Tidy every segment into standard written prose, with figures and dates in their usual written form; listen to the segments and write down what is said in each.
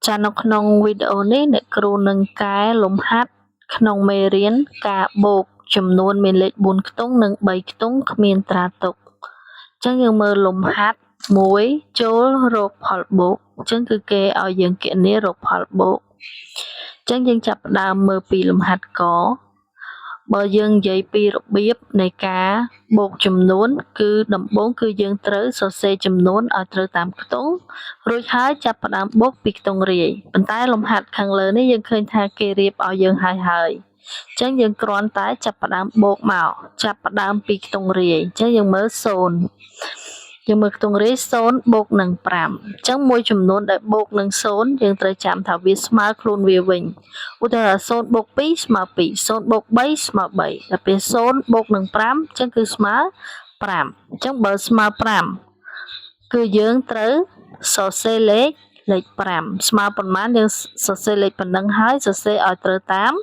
ចានៅក្នុងវីដេអូនេះអ្នកគ្រូនឹងកែលំហាត់ក្នុងមេរៀនការបូកចំនួនមានលេខ4ខ្ទង់និង3ខ្ទង់គ្មានត្រាទុកអញ្ចឹងយើងមើលលំហាត់1ចូលរកផលបូកអញ្ចឹងគឺគេឲ្យយើងគណនារកផលបូកអញ្ចឹងយើងចាប់ផ្ដើមមើលពីលំហាត់កបើយើងនិយាយពីរបៀបនៃការបូកចំនួន គឺដំបូងគឺយើងត្រូវសរសេរចំនួនឲ្យត្រូវតាមខ្ទង់រួចហើយចាប់ផ្ដើមបូកពីខ្ទង់រាយប៉ុន្តែលំហាត់ខាងលើនេះយើងឃើញថាគេរៀបឲ្យយើងហើយហើយអញ្ចឹងយើងគ្រាន់តែចាប់ផ្ដើមបូកមកចាប់ផ្ដើមពីខ្ទង់រាយអញ្ចឹងយើងមើល0យើងមើលខ្ទង់រាយ0បូកនឹង5អញ្ចឹងមួយចំនួនដែលបូកនឹង0យើងត្រូវចាំថាវាស្មើខ្លួនវាវិញឧទាហរណ៍0បូក2ស្មើ2 0បូក3ស្មើ3ដល់ពេល0បូកនឹង5អញ្ចឹងគឺស្មើ5អញ្ចឹងបើស្មើ5គឺយើងត្រូវសរសេរលេខលេខ5ស្មើប៉ុន្មានយើងសរសេរលេខប៉ុណ្ណឹងហើយសរសេរឲ្យត្រូវតាម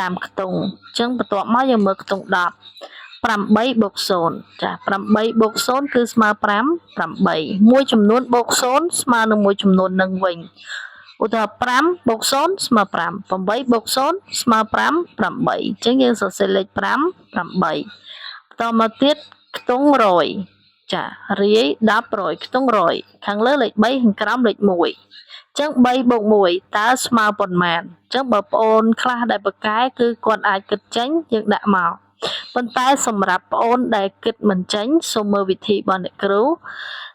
តាមខ្ទង់អញ្ចឹងបន្ទាប់មកយើងមើលខ្ទង់10 8បូក0ចា8បូក0គឺស្មើ5 8មួយចំនួនបូក0ស្មើនឹងមួយចំនួននឹងវិញឧទាហរណ៍5បូក0ស្មើ5 8បូក0ស្មើ5 8អញ្ចឹងយើងសរសេរលេខ5 8បន្តមកទៀតខ្ទង់100ចារាយ10 100ខ្ទង់100ខាងលើលេខ3ខាងក្រោមលេខ1អញ្ចឹង3បូក1តើស្មើប៉ុន្មានអញ្ចឹងបើប្អូនខ្លះដែលពូកែគឺគាត់អាចគិតចេញយើងដាក់មកប៉ុន្តែសម្រាប់ប្អូនដែលគិតមិនចេញសូមមើលវិធីរបស់អ្នកគ្រូអ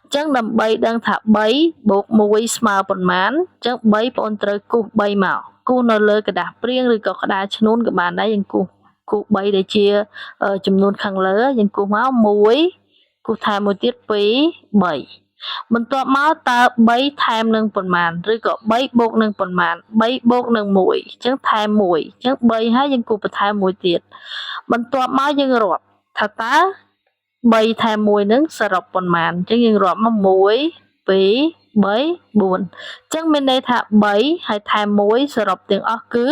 ញ្ចឹងដើម្បីដឹងថា3បូក1ស្មើប៉ុន្មានអញ្ចឹង3ប្អូនត្រូវគូស3មកគូសនៅលើក្រដាសព្រាងឬក៏ក្តារឈ្នួនក៏បានដែរយើងគូសគូស3ដែលជាចំនួនខាងលើយើងគូសមក1គូសថែមមួយទៀត2 3បន្ទាប់មកតើ3ថែមនឹងប៉ុន្មានឬក៏3បូកនឹងប៉ុន្មាន3បូកនឹង1អញ្ចឹងថែម1អញ្ចឹង3ហើយយើងគូសបន្ថែម1ទៀតបន្ទាប់មកយើងរាប់ថាតើ3ថែម1នឹងសរុបប៉ុន្មានអញ្ចឹងយើងរាប់មក1 2 3 4អញ្ចឹងមានន័យថា3ហើយថែម1សរុបទាំងអស់គឺ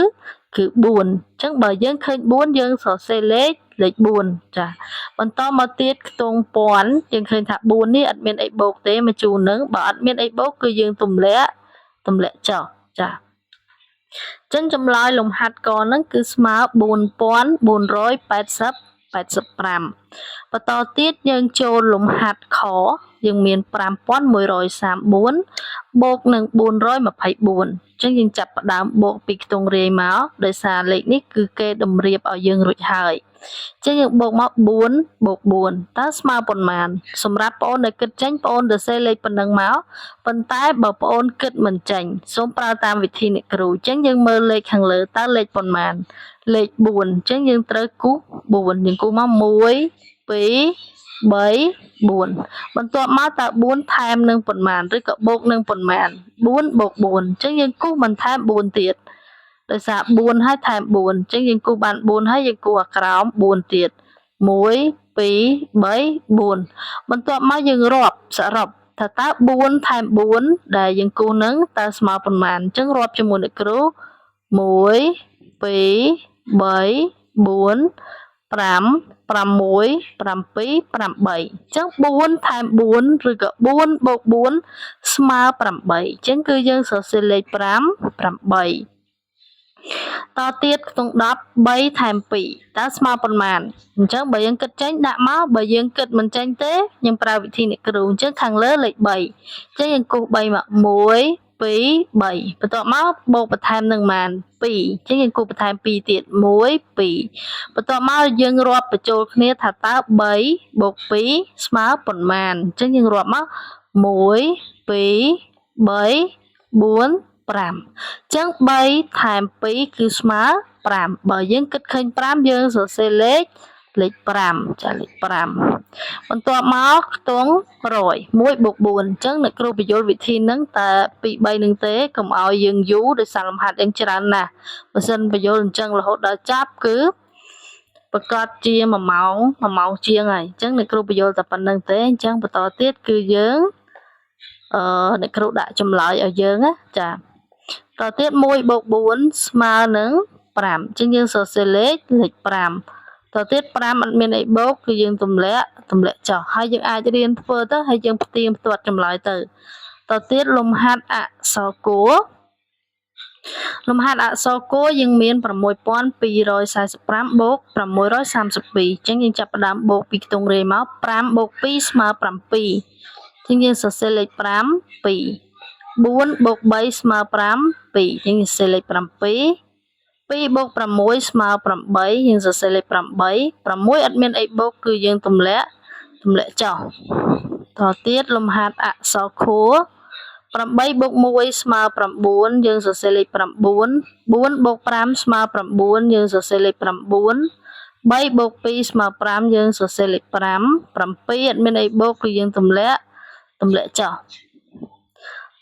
គឺ4អញ្ចឹងបើយើងឃើញ4យើងសរសេរលេខលេខ4ចាបន្តមកទៀតខ្ទង់ពាន់យើងឃើញថា4នេះអត់មានអីបូកទេមកជួរនឹងបើអត់មានអីបូកគឺយើងទម្លាក់ទម្លាក់ចុះចាចឹងចម្លើយលំហាត់កហ្នឹងគឺស្មើ4480 85បន្តទៀតយើងចូលលំហាត់ខយើងមាន5134បូកនឹង424អញ្ចឹងយើងចាប់ផ្ដើមបូកពីខ្ទង់រាយមកដោយសារលេខនេះគឺគេតម្រៀបឲ្យយើងរួចហើយអញ្ចឹងយើងបូកមក4បូក4តើស្មើប៉ុន្មានសម្រាប់ប្អូនដែលគិតចេញប្អូនទៅសេលេខប៉ុណ្ណឹងមកប៉ុន្តែបើប្អូនគិតមិនចេញសូមប្រើតាមវិធីអ្នកគ្រូអញ្ចឹងយើងមើលលេខខាងលើតើលេខប៉ុន្មានលេខ4អញ្ចឹងយើងត្រូវគូស4យើងគូសមក1 2 3 4បន្ទាប់មកតើ4ថែមនឹងប៉ុន្មានឬក៏បូកនឹងប៉ុន្មាន4បូក4អញ្ចឹងយើងគូសបន្ថែម4ទៀតដោយសារ4ហើយថែម4អញ្ចឹងយើងគូសបាន4ហើយយើងគូសអាក្រោម4ទៀត1 2 3 4បន្ទាប់មកយើងរាប់សរុបថាតើ4ថែម4ដែលយើងគូសនឹងតើស្មើប៉ុន្មានអញ្ចឹងរាប់ជាមួយអ្នកគ្រូ1 2 3 4 5 6 7 8អញ្ចឹង4ថែម4ឬក៏4បូក4ស្មើ8អញ្ចឹងគឺយើងសរសេរលេខ5 8តទៀតខ្ទង់10 3ថែម2តើស្មើប៉ុន្មានអញ្ចឹងបើយើងគិតចេញដាក់មកបើយើងគិតមិនចេញទេយើងប្រើវិធីអ្នកគ្រូអញ្ចឹងខាងលើលេខ3អញ្ចឹងយើងគូស3មក1 2 3បន្ទាប់មកបូកបន្ថែមនឹងប៉ុន្មាន2អញ្ចឹងយើងគូសបន្ថែម2ទៀត1 2បន្ទាប់មកយើងរាប់បញ្ចូលគ្នាថាតើ3បូក2ស្មើប៉ុន្មានអញ្ចឹងយើងរាប់មក1 2 3 4 5អញ្ចឹង3ថែម2គឺស្មើ5បើយើងគិតឃើញ5យើងសរសេរលេខលេខ5ចាលេខ5បន្ទាប់មកខ្ទង់100 1បូក4អញ្ចឹងអ្នកគ្រូបញ្យល់វិធីហ្នឹងតែ2 3នឹងទេកុំឲ្យយើងយូរដោយសារលំហាត់យើងច្រើនណាស់បើសិនបញ្យល់អញ្ចឹងរហូតដល់ចាប់គឺប្រកាសជា1ម៉ោង1ម៉ោងជាងហើយអញ្ចឹងអ្នកគ្រូបញ្យល់តែប៉ុណ្្នឹងទេអញ្ចឹងបន្តទៀតគឺយើងអឺអ្នកគ្រូដាក់ចម្លើយឲ្យយើងណាចាតទៀត1បូក4ស្មើនឹង5អញ្ចឹងយើងសរសេរលេខលេខ5តទៀត5អត់មានអីបូកគឺយើងទម្លាក់ទម្លាក់ចុះហើយយើងអាចរៀនធ្វើទៅហើយយើងផ្ទៀងផ្ទាត់ចម្លើយទៅតទៀតលំហាត់អក្សរគួរ លំហាត់អក្សរគយើងមាន6245បូក632អញ្ចឹងយើងចាប់ផ្ដើមបូកពីខ្ទង់រាយមក5បូក2ស្មើ7អញ្ចឹងយើងសរសេរលេខ5 2 4បូក3ស្មើ5 2អញ្ចឹងយើងសរសេរលេខ7 2បូក6ស្មើ8យើងសរសេរលេខ8 6អត់មានអីបូកគឺយើងទម្លាក់ចុះតទៀតលំហាត់អក្សរខួ8បូក1ស្មើ9យើងសរសេរលេខ9 4បូក5ស្មើ9យើងសរសេរលេខ9 3បូក2ស្មើ5យើងសរសេរលេខ5 7អត់មានអីបូកគឺយើងទម្លាក់ចុះ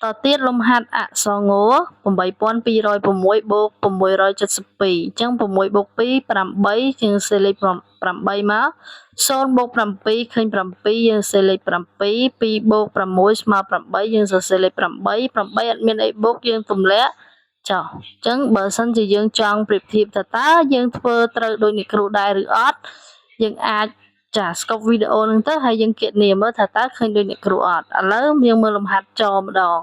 តទៀតលំហាត់អក្សរង8206បូក672អញ្ចឹង6បូក2 8យើងសេលេខ8មក0បូក7ឃើញ7យើងសេលេខ7 2បូក6ស្មើ8យើងសរសេរលេខ8 8អត់មានអីបូកយើងទម្លាក់ចុះអញ្ចឹងបើសិនជាយើងចង់ប្រៀបធៀបថាតើយើងធ្វើត្រូវដូចអ្នកគ្រូដែរឬអត់យើងអាចចាស្កប់វីដេអូហ្នឹងទៅហើយយើងគណនាមើលថាតើឃើញដូចអ្នកគ្រូអត់ឥឡូវយើងមើលលំហាត់ចម្ដង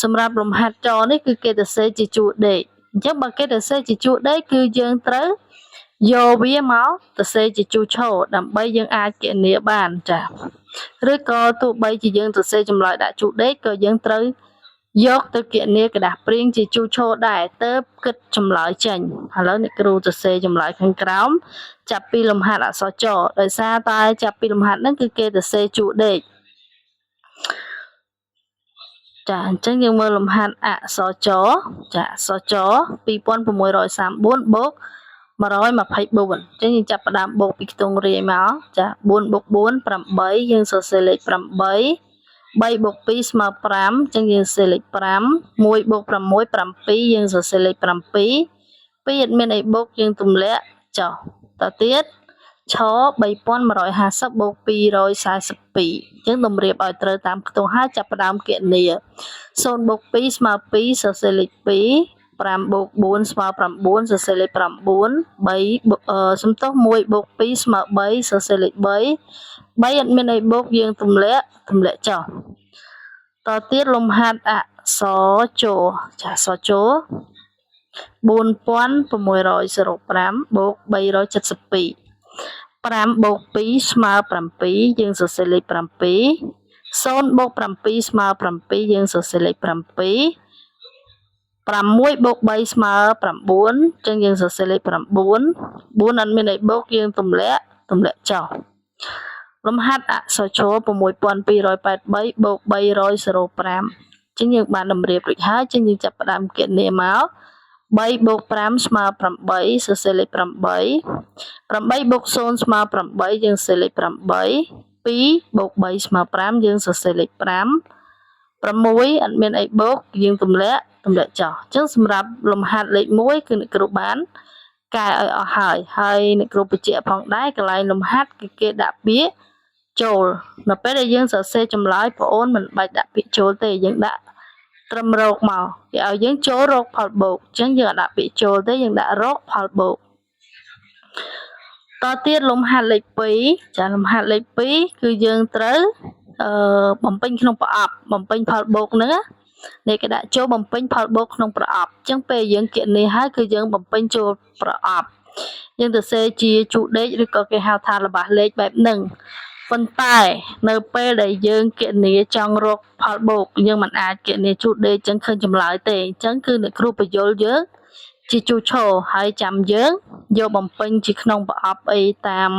សម្រាប់លំហាត់ចនេះគឺគេទៅសេជាជួរដេកអញ្ចឹងបើគេទៅសេជាជួរដេកគឺយើងត្រូវយកវាមកទៅសេជាជួរឈរដើម្បីយើងអាចគណនាបានចាឬក៏ទោះបីជាយើងទៅសេចម្លើយដាក់ជួរដេកក៏យើងត្រូវយកទៅគណនាក្រដាសព្រាងជាជួរឈរដែរទៅគិតចម្លើយចេញឥឡូវអ្នកគ្រូទៅសេចម្លើយខាងក្រោមចាប់ពីលំហាត់អក្សរចដោយសារតែចាប់ពីលំហាត់ហ្នឹងគឺគេទៅសេជួរដេកចាអញ្ចឹងយើងមើលលំហាត់អក្សរចចាអក្សរច2634បូក124អញ្ចឹងយើងចាប់ផ្ដើមបូកពីខ្ទង់រាយមកចា4បូក4 8យើងសរសេរលេខ8 3បូក2ស្មើ5អញ្ចឹងយើងសរសេរលេខ5 1បូក6 7យើងសរសេរលេខ7 2អត់មានអីបូកយើងទម្លាក់ចុះតទៀតឆ3150បូក242អញ្ចឹងតម្រៀបឲ្យត្រូវតាមខ្ទង់ហើយចាប់ផ្ដើមគណនា0បូក2ស្មើ2សរសេរលេខ2 5បូក4ស្មើ9សរសេរលេខ9 3សំទោស1បូក2ស្មើ3សរសេរលេខ3 3អត់មានអីបូកយើងទម្លាក់ចុះតទៀតលំហាត់អក្សរជចាអក្សរជ4605បូក372 5បូក2ស្មើ7យើងសរសេរលេខ7 0បូក7ស្មើ7យើងសរសេរលេខ7 6បូក3ស្មើ9អញ្ចឹងយើងសរសេរលេខ9 4អត់មានអីបូកយើងទម្លាក់ចុះលំហាត់អក្សរជ6283បូក305អញ្ចឹងយើងបានតម្រៀបរួចហើយអញ្ចឹងយើងចាប់ផ្ដើមគណនាមក3បូក5ស្មើ8សរសេរលេខ8 8បូក0ស្មើ8យើងសរសេរលេខ8 2បូក3ស្មើ5យើងសរសេរលេខ5 6អត់មានអីបូកយើងទម្លាក់ចុះអញ្ចឹងសម្រាប់លំហាត់លេខ1គឺអ្នកគ្រូបានកែឲ្យអស់ហើយហើយអ្នកគ្រូបញ្ជាក់ផងដែរកន្លែងលំហាត់គឺគេដាក់ពាក្យចូលនៅពេលដែលយើងសរសេរចម្លើយបងអូនមិនបាច់ដាក់ពាក្យចូលទេយើងដាក់ត្រឹមរកមកគេឲ្យយើងចូលរកផលបូកអញ្ចឹងយើងអត់ដាក់ពាក្យចូលទេយើងដាក់រកផលបូកតទៀតលំហាត់លេខ2ចាលំហាត់លេខ2គឺយើងត្រូវបំពេញក្នុងប្រអប់បំពេញផលបូកហ្នឹងណានេះគេដាក់ចូលបំពេញផលបូកក្នុងប្រអប់អញ្ចឹងពេលយើងគណនាហើយគឺយើងបំពេញចូលប្រអប់យើងទៅសេជាជួរដេកឬក៏គេហៅថាល្បះលេខបែបហ្នឹងប៉ុន្តែនៅពេលដែលយើងគណនាចង់រកផលបូកយើងមិនអាចគណនាជួរដេកចឹងឃើញចម្លើយទេអញ្ចឹងគឺអ្នកគ្រូបញ្យល់យើងជាជួរឈរហើយចាំយើងយកបំពេញជាក្នុងប្រអប់អីតាម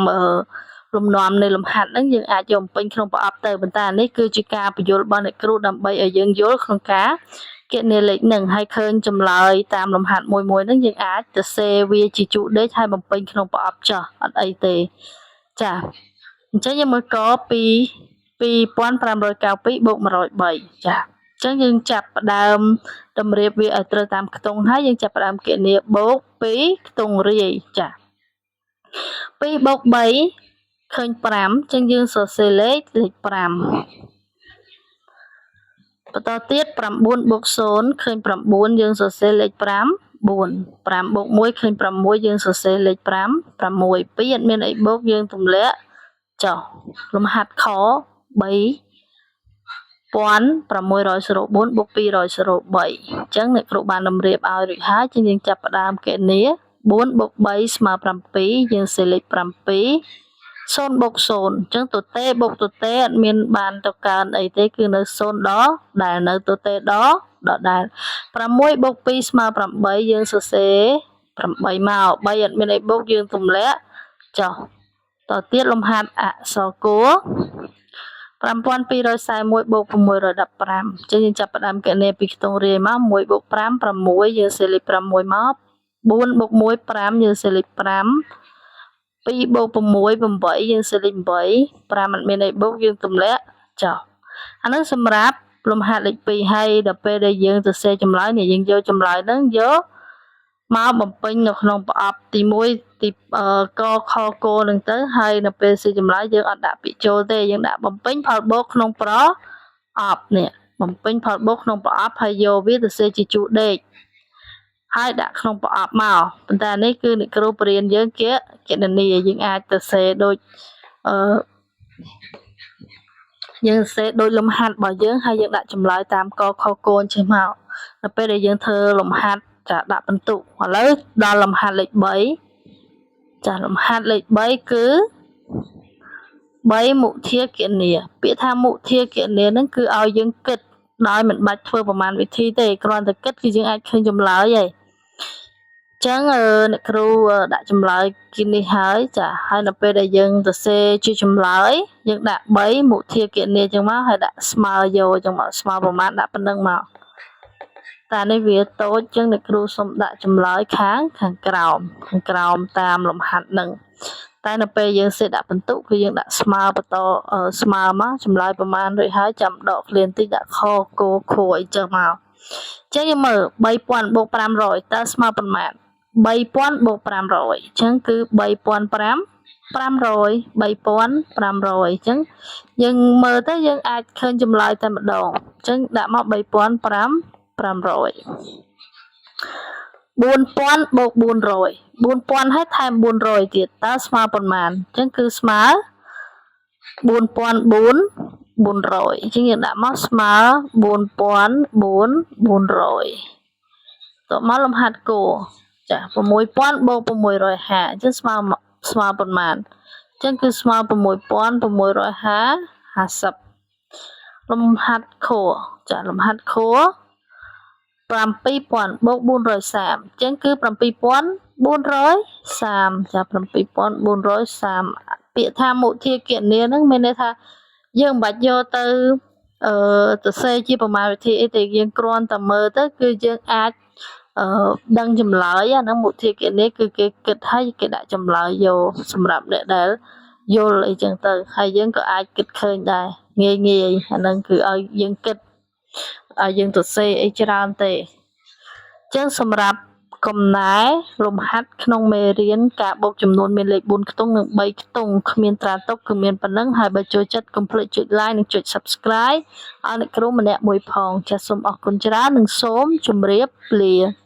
លំនាំនៃលំហាត់ហ្នឹងយើងអាចយកបំពេញក្នុងប្រអប់ទៅប៉ុន្តែនេះគឺជាការបញ្យល់របស់អ្នកគ្រូដើម្បីឲ្យយើងយល់ក្នុងការគណនាលេខហ្នឹងហើយឃើញចម្លើយតាមលំហាត់មួយមួយហ្នឹងយើងអាចទៅសេវាជាជួរដេកហើយបំពេញក្នុងប្រអប់ចោះអត់អីទេចាអញ្ចឹងយើងមើលកពី2592បូក103ចាអញ្ចឹងយើងចាប់ផ្ដើមតម្រៀបវាឲ្យត្រូវតាមខ្ទង់ហើយយើងចាប់ផ្ដើមគណនាបូក2ខ្ទង់រាយចា2បូក3ឃើញ5អញ្ចឹងយើងសរសេរលេខ5បន្តទៀត9បូក0ឃើញ9យើងសរសេរលេខ5 4 5បូក1ឃើញ6យើងសរសេរលេខ5 6 2អត់មានអីបូកយើងទម្លាក់ចុះលំហាត់ខ3 1604បូក203អញ្ចឹងអ្នកគ្រូបានតម្រៀបឲ្យរួចហើយជាងយើងចាប់ផ្ដើមគណនា4បូក3ស្មើ7យើងសេលេខ7 0បូក0អញ្ចឹងទទេបូកទទេអត់មានបានទៅកើនអីទេគឺនៅ0ដល់ដែលនៅទទេដល់ដដែល6បូក2ស្មើ8យើងសរសេរ8មក3អត់មានអីបូកយើងទម្លាក់ចុះតទៀតលំហាត់អក្សរគោ5241បូក615អញ្ចឹងយើងចាប់ផ្ដើមគណនាពីខ្ទង់រាយមក1បូក5 6យើងសេលេខ6មក4បូក1 5យើងសេលេខ5 2បូក6 8យើងសេលេខ8 5អត់មានអីបូកយើងទម្លាក់ចុះអានឹងសម្រាប់លំហាត់លេខ2ហើយដល់ពេលដែលយើងសរសេរចម្លើយនេះយើងយកចម្លើយហ្នឹងយកមកបំពេញនៅក្នុងប្រអប់ទី1ទីកខកនឹងទៅហើយនៅពេលសេចម្លើយយើងអត់ដាក់ពាក្យចូលទេយើងដាក់បំពេញផលបូកក្នុងប្រអប់នេះបំពេញផលបូកក្នុងប្រអប់ហើយយកវាទៅសេជាជួរដេកហើយដាក់ក្នុងប្រអប់មកប៉ុន្តែនេះគឺអ្នកគ្រូបរៀនយើងគេគណនាយើងអាចទៅសេដូចអឺយើងសេដូចលំហាត់របស់យើងហើយយើងដាក់ចម្លើយតាមកខកូនចេះមកដល់ពេលដែលយើងធ្វើលំហាត់ចាដាក់បន្ទុកឥឡូវដល់លំហាត់លេខ3ចាលំហាត់លេខ3គឺ3មុធាគណនាពាក្យថាមុធាគណនាហ្នឹងគឺឲ្យយើងគិតដោយមិនបាច់ធ្វើប្រមាណវិធីទេគ្រាន់តែគិតគឺយើងអាចឃើញចម្លើយហើយចឹងអ្នកគ្រូដាក់ចម្លើយគីនេះហើយចាហើយនៅពេលដែលយើងសរសេរជាចម្លើយយើងដាក់3មុធាគណនាចឹងមកហើយដាក់ស្មើយកចឹងមកស្មើប្រមាណដាក់ប៉ុណ្្នឹងមកតែនេះវាតូចចឹងអ្នកគ្រូសុំដាក់ចម្លើយខាងខាងក្រោមខាងក្រោមតាមលំហាត់នឹងតែនៅពេលយើងសេដាក់បន្ទុកគឺយើងដាក់ស្មើបន្តស្មើមកចម្លើយប្រមាណរួចហើយចាំដកឃ្លានតិចដាក់ខកខអីចឹងមកចឹងយើងមើល3000បូក500តើស្មើប៉ុន្មាន3000បូក500អញ្ចឹងគឺ3500 500 3500អញ្ចឹងយើងមើលទៅយើងអាចឃើញចម្លើយតែម្ដងអញ្ចឹងដាក់មក3500 4000បូក400 4000ហើយថែម400ទៀតតើស្មើប៉ុន្មានអញ្ចឹងគឺស្មើ4400អញ្ចឹងយើងដាក់មកស្មើ4400តមកលំហាត់គោចា6000បូក650អញ្ចឹងស្មើស្មើប៉ុន្មានអញ្ចឹងគឺស្មើ6650លំហាត់ខចាលំហាត់ខ7000បូក430អញ្ចឹងគឺ7430ចា7430ពាក្យថាមុធាគណនាហ្នឹងមានន័យថាយើងមិនបាច់យកទៅអឺទៅសេជាប្រមាណវិធីអីទេយើងគ្រាន់តែមើលទៅគឺយើងអាចអឺដឹងចម្លើយអាហ្នឹងមុធាគណនាគឺគេគិតឲ្យគេដាក់ចម្លើយយកសម្រាប់អ្នកដែលយល់អីចឹងទៅហើយយើងក៏អាចគិតឃើញដែរងាយងាយអាហ្នឹងគឺឲ្យយើងគិតឲ្យយើងទៅសេអីច្រើនទេចឹងសម្រាប់កំណែលំហាត់ក្នុងមេរៀនការបូកចំនួនមានលេខ4ខ្ទង់និង3ខ្ទង់គ្មានត្រាទុកគឺមានប៉ុណ្ណឹងហើយបើចូលចិត្តកុំភ្លេចចុច like និងចុច Subscribe ឲ្យអ្នកគ្រូម្នាក់មួយផងចាសសូមអរគុណច្រើននិងសូមជម្រាបលា។